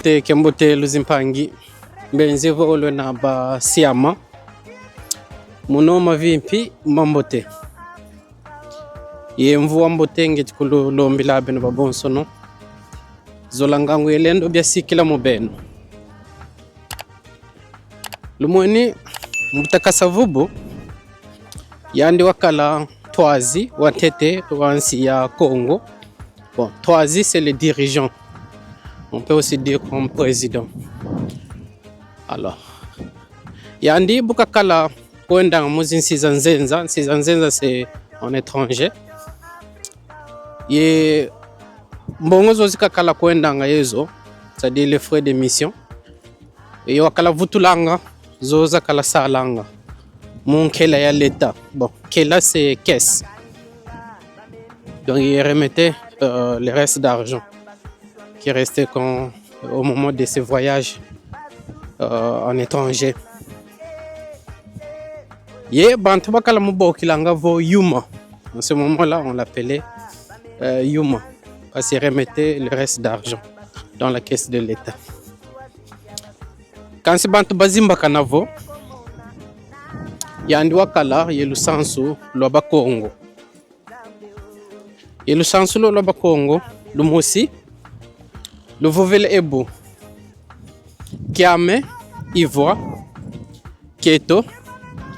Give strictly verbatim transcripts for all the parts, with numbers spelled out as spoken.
Te kiambote luzimpangi, mbenzi vo lwena basiama. Mu noma vimpi, mambote. Ye mvu wa mbote ngieti kululombila beno babonsono. Zola ngangu ye lendo biasikila mu beno. Lumweni mbuta Kasa-Vubu, yandi wakala ntwazi wa ntete wa nsi ya Congo. Bon, ntwazi, c'est le dirigeant. On peut aussi dire comme président. Alors, yandi bu kakala kwenda mu zinsi za nzenza, nsi za nzenza, c'est en étranger. Ye mbongo zo zi kakala kwendanga ye zo, c'est-à-dire les frais de mission. Ye wakala vutulanga zo zakala salanga mu nkela ya l'État. Bon, nkela, c'est caisse. Donc, il remettait, euh, le reste d'argent qui restait quand, au moment de ses voyages, euh, en étranger. Ye bantu bakala mu bokilanga vo Yuma. En ce moment-là, on l'appelait, euh, Yuma, parce qu'il remettait le reste d'argent dans la caisse de l'État. Kansi bantu bazimbakana vo yandi wakala ye lusansu lwa Bakongo. Ye lusansu lo lwa Bakongo, lumosi luvovele ebu: Kiame ivwa, kieto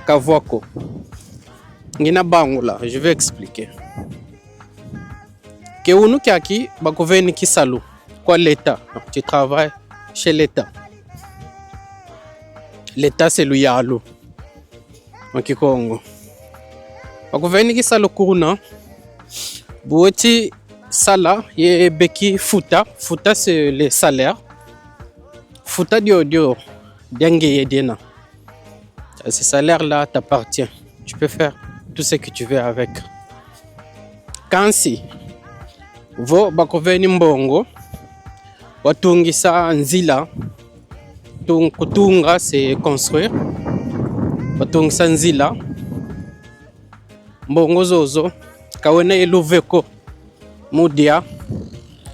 kavwa ko. Ngina bangula, je vais expliquer. Ke unu kiaki bakuveni kisalu kwa l'État. Donc, tu travailles chez l'État. L'État, c'est luyalu en kikongo. Bakuveni kisalu kuna, bu weti sala ye beki futa. Futa, c'est le salaire. Futa diodio dia ngeye diena. Ce salaire-là t'appartient. Tu peux faire tout ce que tu veux avec. Kansi vo bakuveni mbongo, watungisa nzila. Tung-, kutunga, c'est construire. Watungisa nzila. Mbongo zozo, ka wena ye luve ko mu dia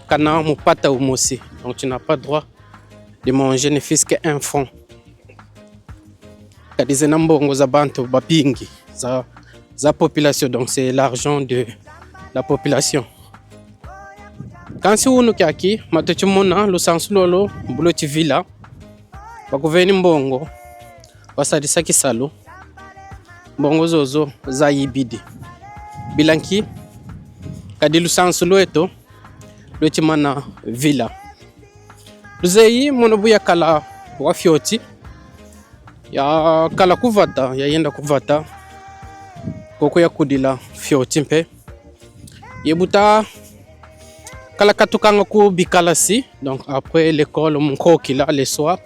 kana mu pata umosi. Donc, tu n'as pas droit de manger ne fût-ce qu'un franc. Kadi zena mbongo za bantu babingi, za, za population, donc c'est l'argent de la population. Kansi unu kiaki, ma tweti mona lusansu lolo bu lweti vila, bakuveni mbongo, wasadisa kisalu, mbongo zozo zayibidi. Bila nki? Kadi lusansu lweto lweti mana vila. Luzeyi mono bu yakala wa fioti, yakala ku vata, yayenda ku vata, koko yakudila fioti mpe. Ye bu takala katukanga ku bikalasi, donc après l'école, mu nkokila, le soir,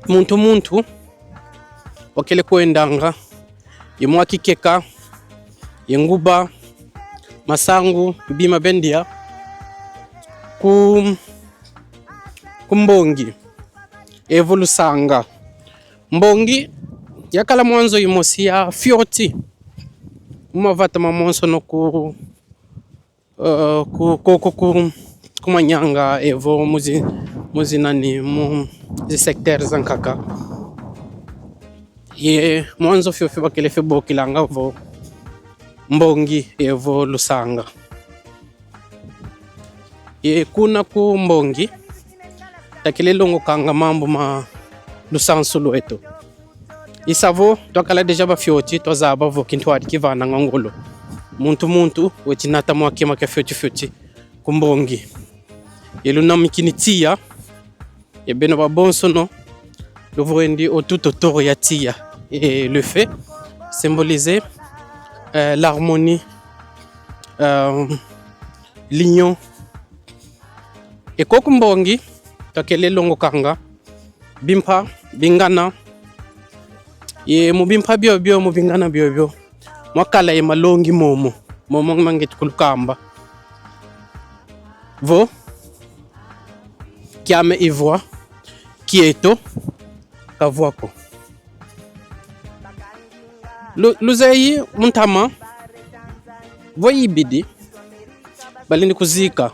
muntu muntu wakele kwendanga ye mwa kikeka, ye nguba, masangu, bima bia ndia, ku, ku mbongi evo lusanga. Mbongi yakala mwa nzo yimosi ya fioti mu mavata mamonsono ku, euh, ku, ku, ku, ku, ku Manyanga evo mu zi-, mu zinani, mu zi secteurs zankaka. Ye mwa nzo fiofio bakele fio bokilanga vo mbongi evo lusanga. Ye kuna ku mbongi, takele longokanga mambu ma lusansu lweto. I sa vo twakala déjà bafioti, twazaba vo kintwadi kivananga ngolo. Muntu muntu weti nata mwa kima kia fioti fioti ku mbongi. Ye lunamikini tiya, ye beno babonsono luvwendi au tout autour ya tiya. Et le feu symbolisait, euh, l'harmonie, euh, l'union. E ko ku mbongi twakele longokanga bimpa, bingana. Ye mu bimpa biobio, mu bingana biobio, mwakala ye malongi momo, momo ma ngieti kulukamba vo: kiame ivwa, kieto kavwa ko. Lu-, luzeyi mu ntama, vo yibidi, balendi kuzika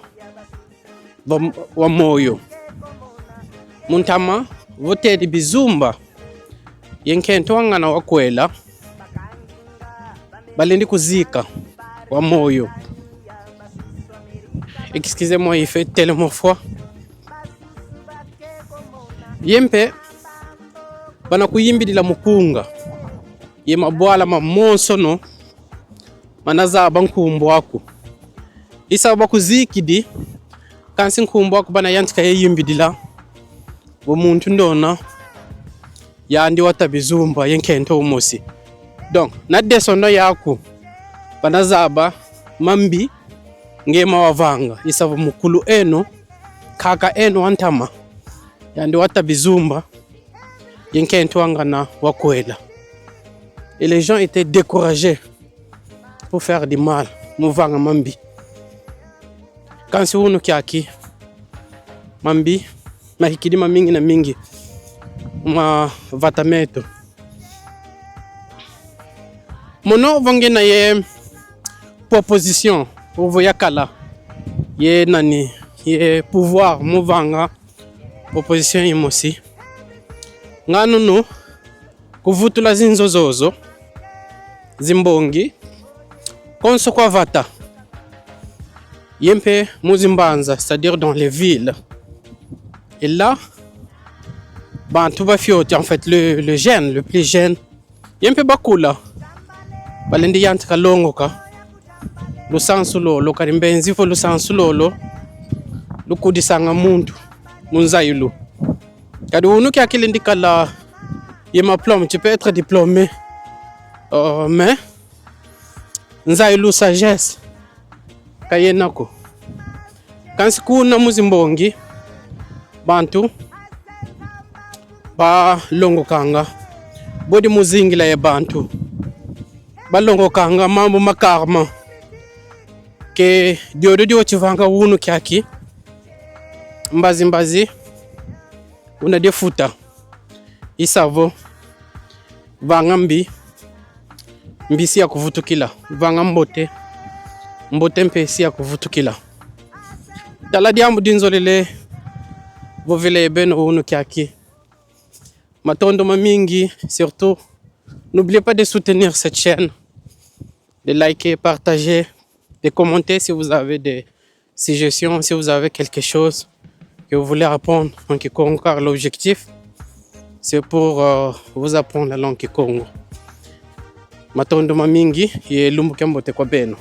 wa, wa moyo. Mu ntama, vo tedi bizumba ye nkento wa ngana wa kwela, balendi kuzika wa moyo. Excusez-moi, il fait tellement froid. Ye mpe bana kuyimbidila mukunga ye mabwala mamonsono mana zaba nkumbu aku. I sa bakuzikidi, kansi nkumbu aku bana yantika ye yimbidila vo muntu ndiona yandi wata bizumba ye nkento umosi. Donc, na descendant yaku, bana zaba mambi nge ma wavanga. I sa vo mukulu eno, nkaka eno wa ntama, yandi wata bizumba ye nkento wa ngana wa kwela. Et les gens étaient découragés pour faire du mal, mu vanga mambi. Kansi wunu kiaki, mambi mahikidi mamingi na mingi ma vata meto. Mono vo ngiena ye proposition, ovo yakala ye nani, ye pouvoir mu vanga proposition imosi. Nga nunu kuvutula zinzo zozo, zimbongi, konso kwa vata, ye mpe mu zimbanza, c'est-à-dire dans les villes. Et là, bantu ba fioti, en fait, le, le jeune, le plus jeune, ye mpe bakula, balendi yantika longoka lusansu lolo, kadi mbenzi vo lusansu lolo lukudisanga muntu mu nzayilu. Kadi wunu kiaki lendi kala ye ma diplôme, tu peux être diplômé, euh, mais nzayilu, sagesse, ka yena ko. Kansi kuna mu zimbongi, bantu balongokanga, bodi mu zingila ye bantu, balongokanga mambu ma karma. Ke diodio dio kivanga wunu kiaki, mbazi mbazi una difuta. I sa vo vanga mbi, mbi si yakuvutukila. Vanga mbote, mbote mpe si yakuvutukila. Tala diambu di nzolele vovela ye beno wunu kiaki. Matondo mamingi, surtout, n'oubliez pas de soutenir cette chaîne, de liker, partager, de commenter si vous avez des suggestions, si vous avez quelque chose que vous voulez apprendre en kikongo, car l'objectif, c'est pour, euh, vous apprendre la langue kikongo. Matondo mamingi, ye lumbu kia mbote kwa beno.